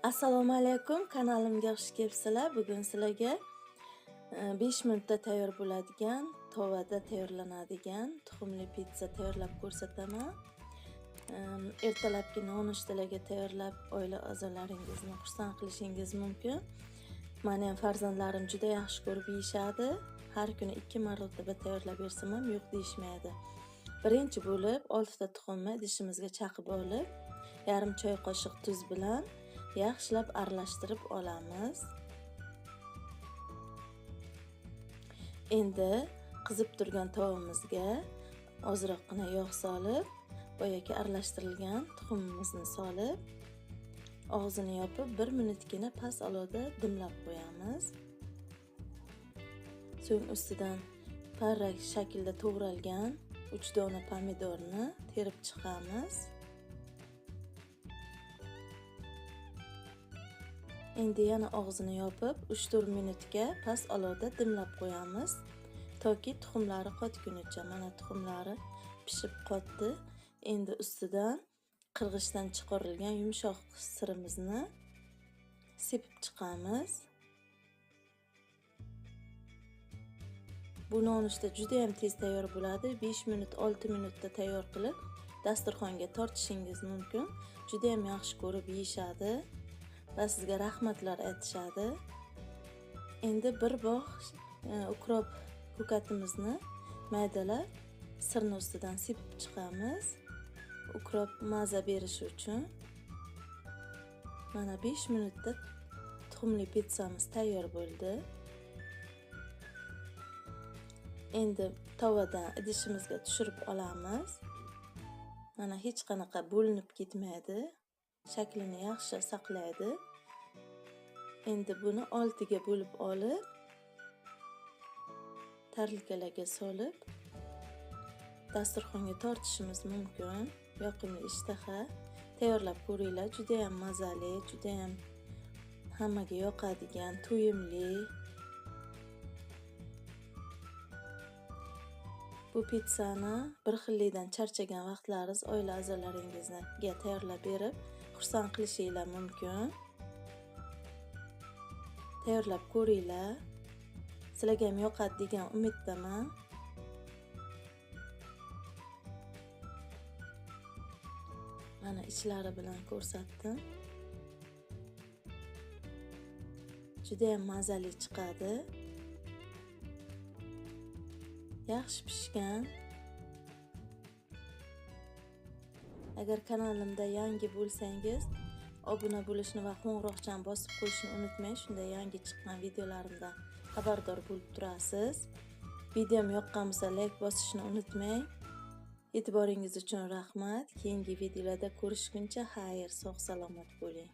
Assalomu alaykum, kanalimga xush kelibsizlar. Bugun sizlarga 5 minutda tayyor bo'ladigan, tovada tayyorlanadigan tuxumli pitsa tayyorlab ko'rsataman. Ertalabki nonushtalarga tayyorlab oila a'zolaringizni xursand qilishingiz mumkin. Meni ham farzandlarim juda yaxshi ko'rib yeyishadi. Har kuni 2 marotaba tayyorlab bersam ham yo'q deyishmaydi. Birinchi bo'lib 6 ta tuxumni idishimizga chaqib olib, yarim choy qoshiq tuz bilan yaxshilab aralashtirib olamiz. Endi qizib turgan tovamizga ozroqgina yog' solib, boyagi aralashtirilgan tuxumimizni solib, og'zini yopib 1 minutgina past olovda dimlab qo'yamiz. So'ng ustidan parrak shaklda to'g'ralgan 3 dona pomidorni terib chiqamiz. Endi yana og'zini yopib 3-4 minutga past olovda dimlab qo'yamiz, toki tuxumlari qotgunicha. Mana tuxumlari pishib qotdi. Endi ustidan qirg'ichdan chiqarilgan yumshoq sirimizni sepib chiqamiz. Bu nonushta juda ham tez tayyor bo'ladi. 5 minut, 6 minutda tayyor qilib dasturxonga tortishingiz mumkin. Juda ham yaxshi ko'rib yeyishadi va sizga rahmatlar aytishadi. Endi bir bog' ukrop ko'katimizni maydalab sirni ustidan sepib chiqamiz. Ukrop maza berishi uchun. Mana 5 minutda tuxumli pitsamiz tayyor bo'ldi. Endi tovadan idishimizga tushirib olamiz. Mana hech qanaqa bo'linib ketmaydi. Shaklini yaxshi saqlaydi. Endi buni 6 ga bo'lib olib, tarelkalarga solib dasturxonga tortishimiz mumkin. Yoqimli ishtaha. Tayyorlab ko'ringlar, juda ham mazali, juda ham hammaga yoqadigan, to'yimli. Bu pitsani bir xillikdan charchagan vaqtlaringiz oila a'zolaringizga tayyorlab berib, xursand qilishinglar mumkin. Tayyorlab ko'ringlar. Sizlarga ham yoqadi degan umiddaman. Mana ichlari bilan ko'rsatdim. Juda ham mazali chiqadi. Yaxshi pishgan. Agar kanalimda yangi bo'lsangiz, obuna bo'lishni va qo'ng'iroqchani bosib qo'yishni unutmang. Shunda yangi chiqqan videolarimdan xabardor bo'lib turasiz. Videom yoqqan bo'lsa, like bosishni unutmang. E'tiboringiz uchun rahmat. Keyingi videolarda ko'rishguncha xayr, sog' salomat bo'ling.